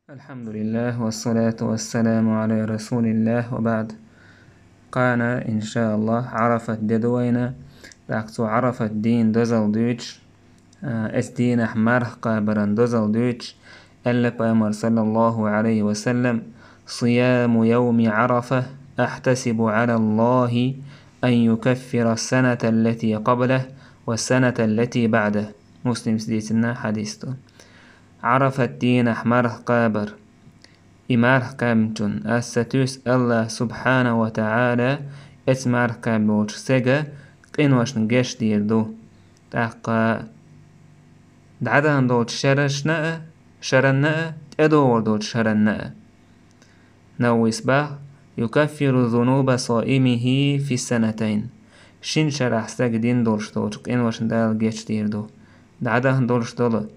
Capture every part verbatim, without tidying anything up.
الحمد لله والصلاة والسلام على رسول الله وبعد. Кхана, иншааллахӀ, Ӏарафат де ду вайна. ТӀаккха цу Ӏарафат дийнан дозалла дуьйцуш, а, эцу дийнахь марха кхабаран дозалла дуьйцуш, аьлла Пайхамара, саллаллахӀу Ӏалайхи ва саллам: «صيام يوم عرفة أحتسب على الله أن يكفر السنة التي قبله والسنة التي بعده». Муслима дийцина хьадис ду. Ӏарафат дийнахь марха кхабар. И марха кхаьбначунна ас туьйсу, АллахӀ субхьанахӀу ва таӀала эцу марха кхаьбначу стеган къиношна гечдийр ду. ТӀаккха дӀадахана долчу шерашна а, шаранна а, тӀедогӀур долчу шаранна а. Наввис боху: «يكفر ذنوب صائمه في السنتين». Шина шарахь стага дина долуш долчу къиношна Дала гечдийр ду. ДӀадахана долуш долу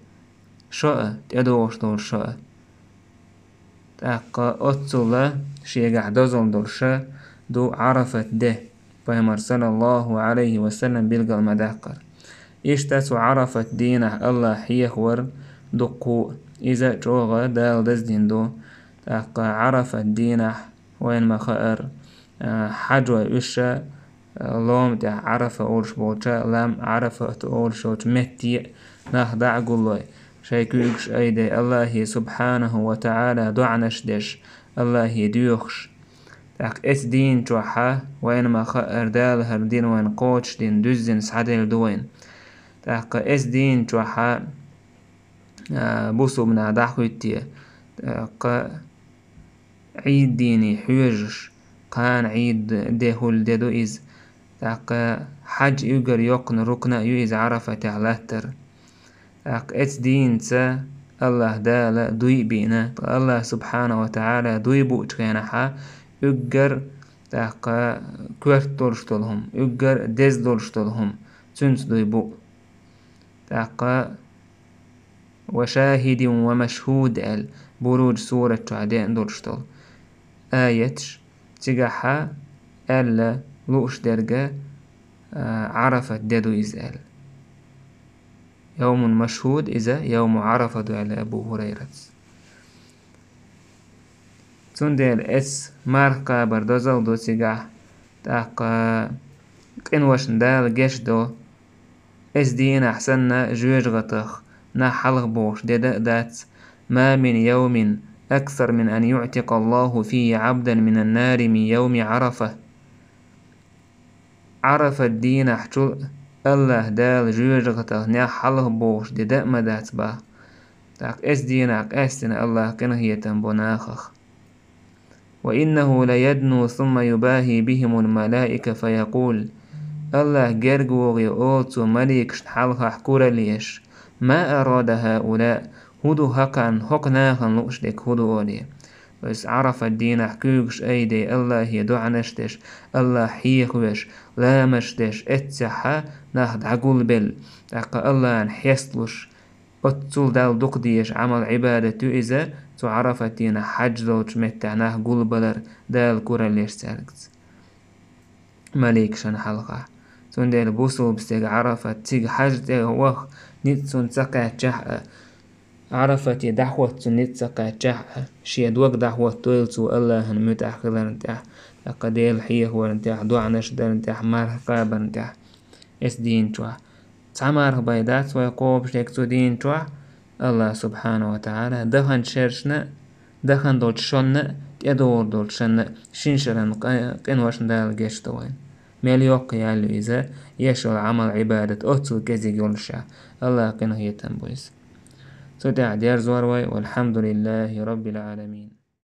шо а, тӀедогӀуш долу шо а. ТӀаккха оццул а шегахь дозалла долуш ду Ӏарафат де, Пайхамара, саллаллахӀу Ӏалайхи ва саллам, билгал ма-даккхара. Иштта цу Ӏарафат дийнахь АллахӀ хьехавар дуккха а, иза чӀогӀа Дала даздина ду. ТӀаккха Ӏарафат дийнахь вайна ма-хаъара, а, хьажой уьш а, лома тӀехь Ӏарафа олуш болча, лам Ӏарафат олуш йолчу метте нах дӀа а гуллой, шайн куьйгаш айдой, АллахӀе субхьанахӀу ва таӀала доӀанаш деш, АллахӀе доьхуш. ТӀаккха эцу дийнан чохь а вайна ма-хаъара, Дала хӀара дин вайна кхочушдина, дуьззина схьаделла ду вайна. ТӀаккха эцу дийнан чохь а, а, бусулба нах дӀахӀоьттий, тӀаккха Ӏийд дийне хьоьжуш, кхана Ӏийд де хӀулла де ду иза. ТӀаккха хьаьжа уггар йоккхана рукна а ю иза Ӏарафатехь латтар. ТӀаккха эцу дийнца АллахӀ Дала дуй а бина, ткъа АллахӀ субхьанахӀу ва таӀала дуй буучу хенахь а уггар, тӀаккха коьрта долуш долу хӀума, уггар деза долуш долу хӀума, цуьнца дуй бу. ТӀаккха «ва шахӀидин ва машхӀуд» аьлла, Буруж сурат чохь деана долуш долу аяташ, цигахь а аьлла лууш дерг а, Ӏарафат де ду иза аьлла. Йовмун машхӀуд иза, йовму Ӏарафа ду аьлла Абу ХӀурайрас. Цундела эцу марха кхабар дозалла ду цигахь, тӀаккха къиношна Дала гечдо, эцу дийнахь санна жоьжахатех нах хьалхабохуш де дан а дац: «ما من يوم أكثر من أن يعتق الله فيه عبدا من النار من يوم عرفة». Ӏарафат дийнахьчул а АллахӀ Дала жоьжахатех нах хьалхабохуш де дан а ма дац боху. ТӀаккха эцу дийнахь къаьстина АллахӀ къинхетам бо нахах. «وإنه ليدنو ثم يباهي بهم الملائكة فيقول». АллахӀ герга вогӀий олу цо маликашна хьалхахь куралла еш: «ما أراد هؤلاء؟» ХӀун ду хӀокхарна, хӀокху нахана лууш дерг хӀун ду олий? Иза Ӏарафат дийнахь куьйгаш айдой, АллахӀе доӀанаш деш, АллахӀ хьехавеш, ламазаш деш, эццехь а нах дӀагулбелла, тӀаккха АллахӀна хьесталуш, оццул Далла дукха дезаш Ӏамал-Ӏибадат ю иза, цу Ӏарафат дийнахь хьаьж долчу меттехь нах гулбалар, Дала куралла еш цаьргаца маликашна хьалха. Цундела бусулба стеган Ӏарафат, цига хьаьж тӀе ваха ницкъ цунна ца кхаьччахь а, Ӏарафате дӀахӀотта цунна ницкъ ца кхаьччахь а, шен дог дӀахӀоттойла цо АллахӀана муьтӀахь хиларна тӀехь, тӀаккха Дела хьехаварна тӀехь, доӀанаш дарна тӀехь, марха кхабарна тӀехь. Эцу дийнан чохь цхьа марха бен дац вай кхобуш дерг цу дийнан чохь, АллахӀ субхьанахӀу ва таӀала даханчу шерашна а, дахана долчу шонна а, тӀедогӀур долчу шонна а, шина шаран къа-, къиношна Дала гечдо вайна. Мел йоккха ял ю иза, еш йолу Ӏамал-Ӏибадат оццул кӀезиг йолуш а, АллахӀ къинхетам бу иза. Цу тӀехь дерзор вай: «Валхьамдулиллахи Раббил Ӏаламин».